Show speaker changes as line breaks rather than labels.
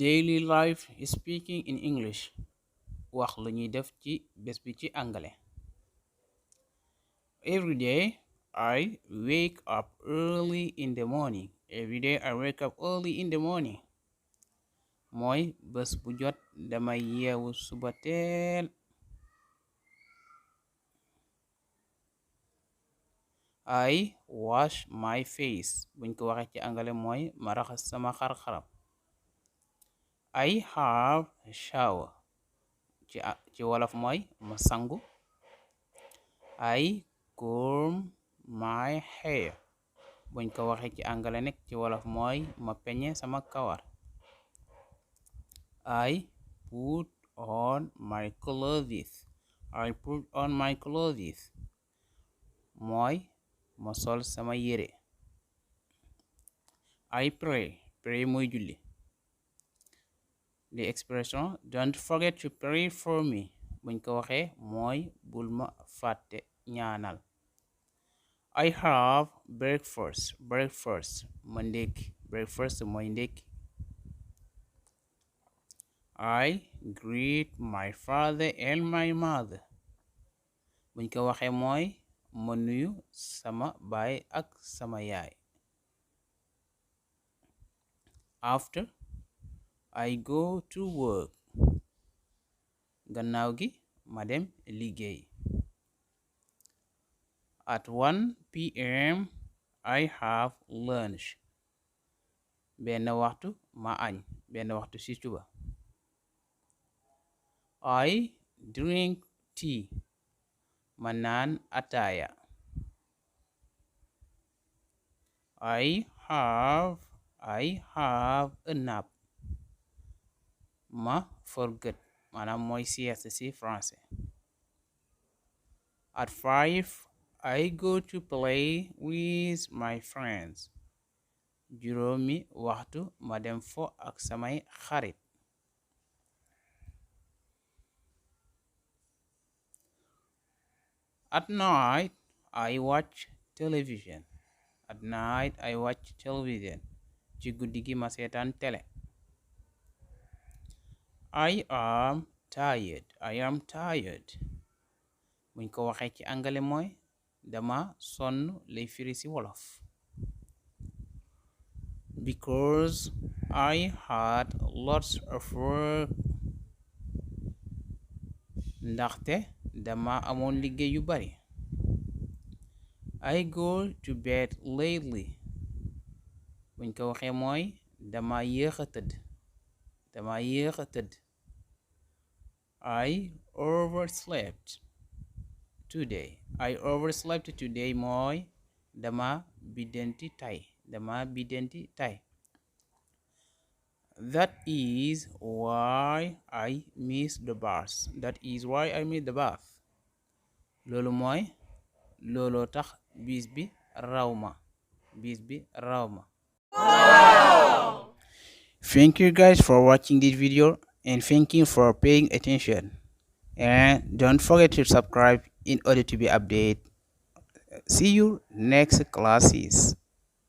daily life is speaking in English. Wax lu ñuy def ci bés bi ci anglais. Every day I wake up early in the morning. Every day I wake up early in the morning. Mooy bés bu jot damay yeewu suba teel. I wash my face. Buñ ko waxee ci anglais mooy ma raxas sama xar-xaram. I have a shower. ci wolof mooy ma sangu. I comb my hair. Buñ ko waxee ci anglais nekk ci wolof mooy ma peñe sama kawar. I put on my clothes. I put on my clothes. Mooy ma sol sama yére. I pray. Pray mooy julli. The expression don't forget to pray for me. Buñ ko waxee mooy bul ma fàtte ñaanal. I have breakfast. Breakfast ma ndékki. Breakfast mooy ndékki. I greet my father and my mother. Buñ ko waxee mooy ma nuyu sama baay ak sama yaay. After I go to work. Gannaaw gi ma dem liggéey. At 1 p.m. I have lunch. Benn waxtu ma añ. Benn waxtu ci suba. I drink tea. Ma naan ataaya. I have a nap. Ma forget maanaam mooy sieste ci français. At 5 I go to play with my friends. Juróomi waxtu ma dem fo ak samay xarit. At night I watch television. At night I watch television. Ci guddi gi ma seetaan télé. I am tired. I am tired. Buñ ko waxee ci anglais mooy dama sonn lay firi ci wolof. Because I had lots of work. Ndaxte dama amoon liggéey yu bari. I go to bed lately. Buñ ko waxee mooy dama yéex a tëdd. Dama yéex a tëdd. I overslept today. I overslept today mooy dama biddanti tay. Dama biddanti tay. That is why I miss the bus. That is why I miss the bus. Loolu mooy looloo tax bis bi raw ma. Bis bi raw ma. Wow! Thank you guys for watching this video and thank you for paying attention. And don't forget to subscribe in order to be updated. See you next classes.